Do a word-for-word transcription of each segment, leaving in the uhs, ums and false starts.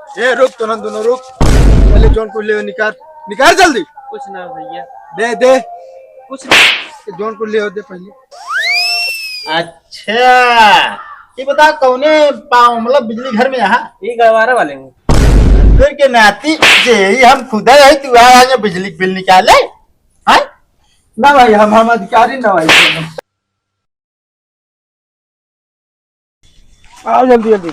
ए, रुक, तोहन दुनो रुक। पहले जौन कुल ले निकाल, निकाल जल्दी। कुछ ना भैया। दे, दे। कुछ ना। ये जौन कुल ले दे पहले। अच्छा, ये बता कौने पाँव, मतलब बिजली घर में यहाँ? ये गवारा वाले में। फिर के नाती जे ही हम खुदा है, तू आ आगे बिजली के बिल निकाले, हैं? ना भाई, हम, हम अधिकारी ना भाई। आओ जल्दी जल्दी।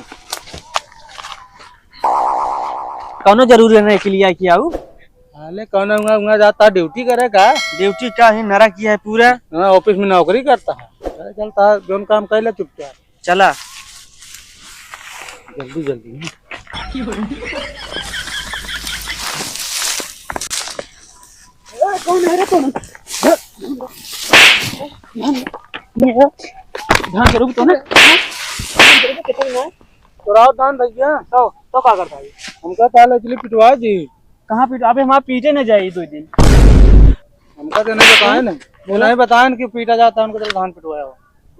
कौनो जरूरी नहीं के लिए कि आऊ। अरे कौनो उंगा, उंगा जाता ड्यूटी करे का? ड्यूटी का ही नरा किया है पूरा। हाँ, ऑफिस में नौकरी करता है। अरे चलता है, जौन काम कर ले चुपचाप। चला। जल्दी जल्दी। ए, कौन है रे, कौन है? ध्यान, ध्यान, ध्यान से रुक तो ना। चोराव धान भैया। तो, तो का करता है? हमका पहले इचली पिटवा दी। कहाँ पीट-, अबे हमारा पीटे न जाए दो दिन। हमका तो नहीं बताए ना। वो नहीं बताए कि पीटा जाता है, उनको तो धान पिटवाया हो।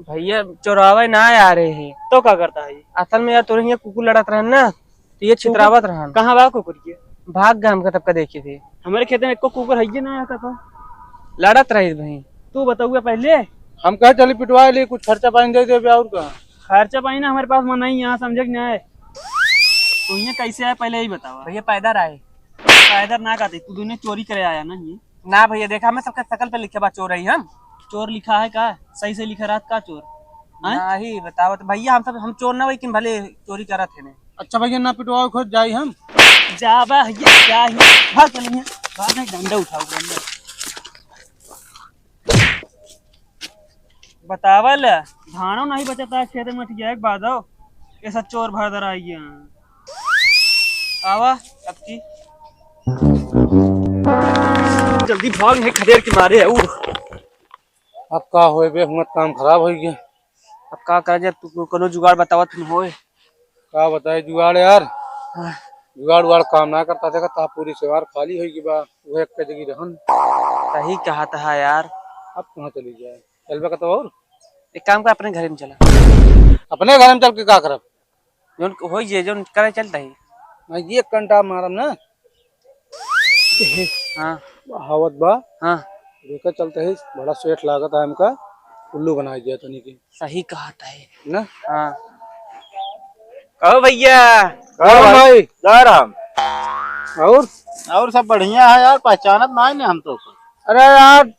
भैया, चोरावे ना आ रहे हैं। तो का करता है? असल में यार, तोरे हियाँ कुकुर लड़त रहन ना, तो ये कुकुर? छितरावत रहन। कहाँ बा कुकुर के? भाग गए, हमका तब का देखे थे। हमारे खेत में एको कुकुर है ना, यहाँ का तो। लड़त रही भाई। तू बताऊगा पहले। हम कहे चली पिटवा ली, कुछ खर्चा पानी दे देबे और का। खर्चा पानी ना हमारे पास में नहीं, यहाँ समझे कि नहीं। तो यहाँ कैसे आए, पहले यही बतावा। भैया, पैदल आए। पैदल ना कहते, तू दुनिया चोरी करे आया ना ये। ना भैया, देखा मैं सबके शकल पे लिखे बा चोर है हम। चोर लिखा है का? सही से लिखा रहत का चोर? हैं? नहीं बतावत भैया, हम सब, हम चोर ना, लेकिन भले चोरी करत है ने। अच्छा भैया, ना पिटवाओ, खुद जाई हम। जा बा, ये क्या है? भाग चल यहाँ। भाग नहीं, डंडा उठाओ, डंडा। बतावल, धानो नहीं बचता है खेत में, ठीक है, एक बात हो, ऐसा चोर भर दर आई है। आवा, अब की। जल्दी भाग, नहीं खदेड़ के मारे है, ऊ। अब का होए बे, हुआ काम खराब हो गया। अब का करा जाए, तू को-, कोनो जुगाड़ बतावत न होए। का बताए जुगाड़ यार? हाँ। जुगाड़ उगाड़ काम ना करता, देखा ता पूरी सेवार खाली होई गई बा, वो एक के जगह रहन। सही कहा था यार। अब कहाँ चली जाए? चलबे का तो और? एक काम कर, अपने घर में चला। अपने घर में चल के का करब? जौन होई जे, जौन करे चलता ही। मैं ये कंटा मारम ना। हाँ। हवत बा। हाँ। देखा चलता ही, बड़ा सेठ लागत है हमका, उल्लू बनाई दिया तनी के। सही कहा था ये। ना? हाँ। कहो भैया। कहो भाई। जय राम। और? और सब बढ़िया है यार, पहचानत ना है हम तो। अरे यार,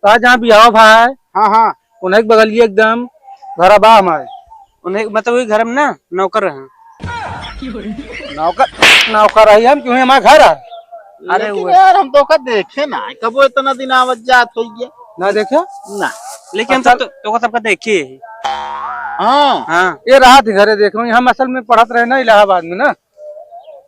आज जहाँ बियाह भा है, हाँ, हाँ। उन्हें के बगलिए एकदम घर बा हमारे। उन्हें, मतलब, वही घर में ना नौकर रहे। नौकर, नौकर रही हम, क्यों हमारे घर है? अरे लेकिन वो यार, हम तो ओका देखे ना, कबो इतना दिन आवत जात हो गया। ना देखे? ना। लेकिन हम अच्छा। तो, तो, तो सबका देखे ही। हाँ। हाँ। ये रात घरे देख रहे हैं, हम असल में पढ़त रहे ना इलाहाबाद में ना।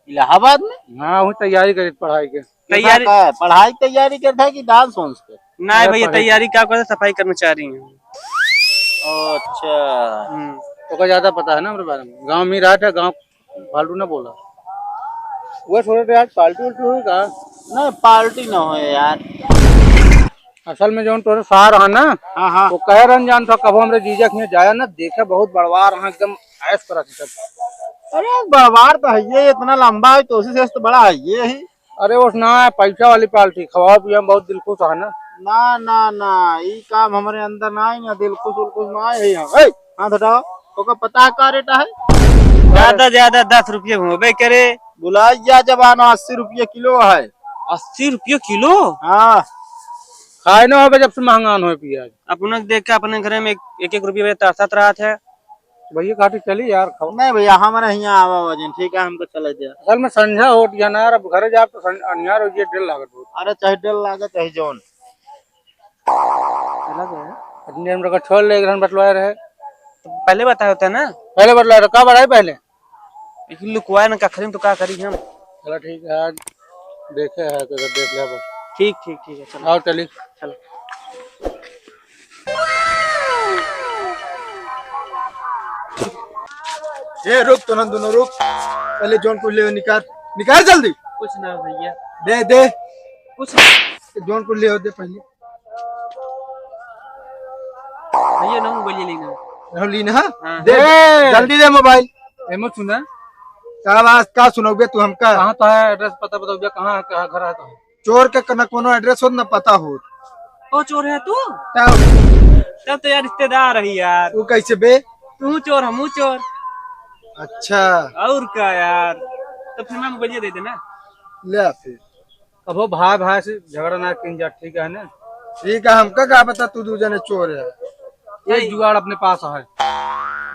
इलाहाबाद में? हाँ, वही तैयारी करे पढ़ाई के। तैयारी का, पढ़ाई तैयारी करता है कि डांस वांस पे? नहीं अरे भैया, पढ़ाई तैयारी क्या करते, सफाई कर्मचारी हैं। अच्छा। हम्म। ओका ज्यादा पता है ना हमरे बारे में। गाँव में ही रहत है, गाँव फालतू ना बोला। वो छोड़े थे, आज पार्टी उल्टी हुई का? नहीं, पार्टी ना हो यार। असल में जौन तोरे सार है ना, हाँ, हाँ। वो कहे रहन जान था, कबो हमरे जीजा के यहाँ जाया ना, देखे बहुत बड़वार है, एकदम ऐश करत है सब। अरे बड़वार तो है ये, इतना लंबा है तो उसी से तो बड़ा है ये ही। अरे, उस ना है, पैसा वाली पार्टी, खवाओ पिया में बहुत दिल खुश है ना। ना, ना, ना, ई काम हमरे अंदर ना है, ना दिल खुश उल खुश ना है हम। ए, हाथ हटाओ, ओका पता है का रेट है? ज्यादा, ज्यादा दस रुपये होबे करे। बुलाई जा जब आना, अस्सी रुपये किलो है। अस्सी रुपये किलो? हाँ। खाए ना होबे जब से महंगा न होए पियाज। अपने देख के अपने घरे में एक, एक, एक रुपये में तरसत रहत है। भैया, काटी चली यार, खाओ। नहीं भैया, हमारे यहाँ आवा वजन, ठीक है, हमको चले दे। असल में संझा होत गया ना यार, अब घरे जाब तो सं-, अन्हार हो गया, डर लागत बहुत। अरे, चाहे डर लागे, चाहे जौन। चला गया। इतने हम लोग का छोड़ ले, घर में बतलवाए रहे। तो पहले बताए होते ना। पहले बतलवाए रहे, का बढ़ाई पहले? लेकिन लुकवाए ना, कखरी तो का करी हम। चला ठीक है, आज देखे है तो देख ले बस। ठीक, ठीक, ठीक है, चलो। आओ चली। चलो। ए, रुक, तोहन दुनो रुक। पहले जौन कुल ले निकाल, निकाल जल्दी। कुछ ना भैया। दे, दे। कुछ ना। जौन कुल ले दे पहले। भैया ना मोबाइल लेना। हम लीन, हाँ? हाँ। दे, ए! जल्दी दे मोबाइल। एमो सुना। का बात, का सुनौबे तू हमका? कहाँ तो है, address पता बताओ भैया, कहाँ है, कहाँ घर है तो? चोर के न कोनो address होत, न पता होत। ओ, चोर है तू? तब? तब तो यार रिश्तेदार रही यार। तू कैसे बे? तू चोर, हमू चोर। अच्छा। और का यार, तो फिर मैं मोबाइल दे देना। ले आ फिर। अब हो भाई भाई से झगड़ा ना कीन जा, ठीक है ना? ठीक है, हमका का पता तू दू जने चोर है। एक नहीं। जुगाड़ अपने पास है।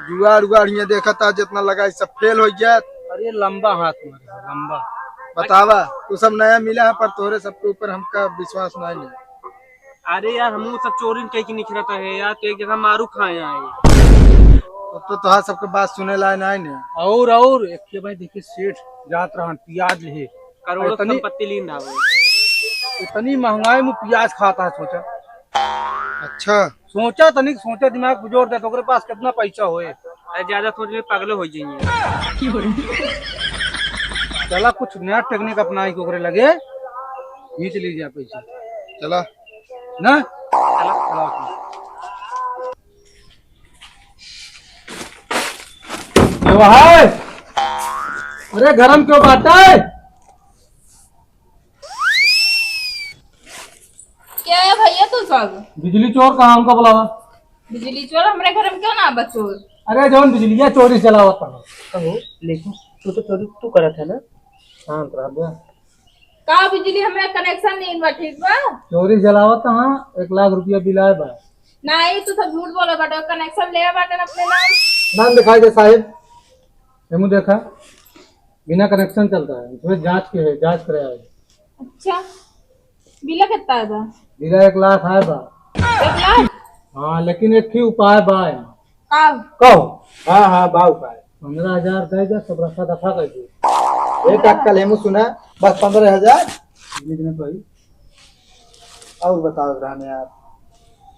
जुगाड़ उगाड़ हियाँ देखा था, जितना लगाई सब फेल हो गया। अरे लंबा हाथ मारे, लंबा। बतावा, तू सब नया मिला है, पर तोहरे सबके ऊपर हमका विश्वास नहीं है। अरे यार, हमहू सब चोरी कई के निकलता है यार, तो एक जगह मारू खाए आए। अब तो तोहार सबके बात सुने लाए नहीं ने। और, और एक के भाई देखिए, सेठ जात रहन प्याज ले, करोड़ों इतनी संपत्ति लीन रहा। इतनी महंगाई में प्याज खाता है, सोचा। अच्छा। सोचा तनिक, सोचा, दिमाग पे जोर दे, तो ओकरे पास कितना पैसा होए। अरे ज्यादा सोच में पागल हो जाएंगे। चला कुछ नया technique अपनाई के ओकरे लगे, खींच लीजिए पैसा। चला। ना? चला। ए भाई, अरे गरम क्यों बाटा है? क्या है भैया तू सब? बिजली चोर कहाँ हमका बुलावा? बिजली चोर हमरे घर में क्यों ना बा चोर? अरे जौन बिजलिया चोरी चलावत है। कहो, लेकिन तू तो चोरी तू करत है ना? शांत रह बे। का बिजली हमरा connection नहीं बा, ठीक बा? चोरी जलावत हाँ, एक लाख रुपया बिल आए बा। नहीं, तू सब झूठ बोले बाटे, connection ले बाटे अपने नाम। नाम दिखाई दे साहेब, एमू देखा, बिना connection चलता है, इसमें जांच के है, जांच करे आए। अच्छा, बिला कितना आए बा? बिला एक लाख आए बा। एक लाख? हाँ, लेकिन एक ही उपाय बा। का? कहो। हाँ, हाँ, बा उपाय। पन्द्रह हजार दे दे, सब रफा दफा कर दे। ए, टक्कल हेमू सुना, बस पन्द्रह हजार। और बताओ रहने यार।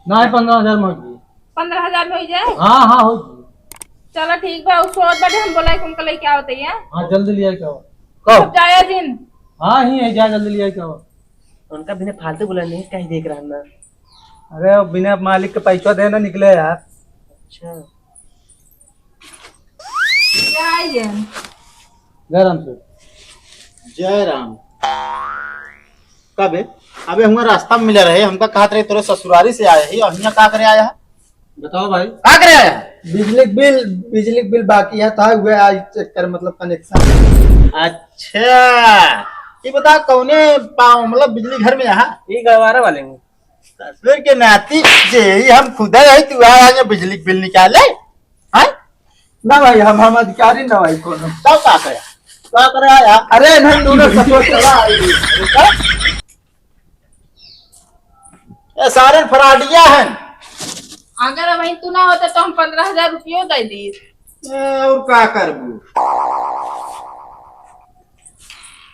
नहीं, पन्द्रह हजार में हो जाई। पन्द्रह हजार में हो जाए? हाँ, हाँ, हो जाई। चलो ठीक बा, उ सोच बाटे हम बोला उनका लेके आवत है। हाँ, जल्दी ले आई के आओ। कहो। सब जाया जिन। हाँ, ही है, जा जल्दी ले आई के आओ। उनका बिना फालतू बोला नहीं, कहीं देख रहा ना। अरे, अब बिना मालिक के पैसा देना निकले यार। अच्छा। जय जय। जय राम सर। जय राम। कबे? अबे हुआ रास्ता में मिला रहे, हमका कहत रहे तोरे ससुरारी से आए ही, और हियाँ का करे आया है? बताओ भाई। का करे आया है? बिजली के बिल, बिजली के बिल बाकी है, था हुए आज चेक कर, मतलब connection। अच्छा, ये बता कौने पाँव, मतलब बिजली घर में यहाँ? ये गवारा वाले में। ससुर के नाती जे ही हम खुदा रही, तू आ, आ बिजली के बिल निकाले, हैं? ना भाई, हम, हम अधिकारी ना भाई कोनो। तब का करे? का करे आया? अरे, नहीं, दोनों सपोर्ट चला आई। रुका। ए, सारे फराडिया हैं। अगर अबहीं तू ना होता तो हम पन्द्रह हजार रुपयो दे दी। ए, और का करबू?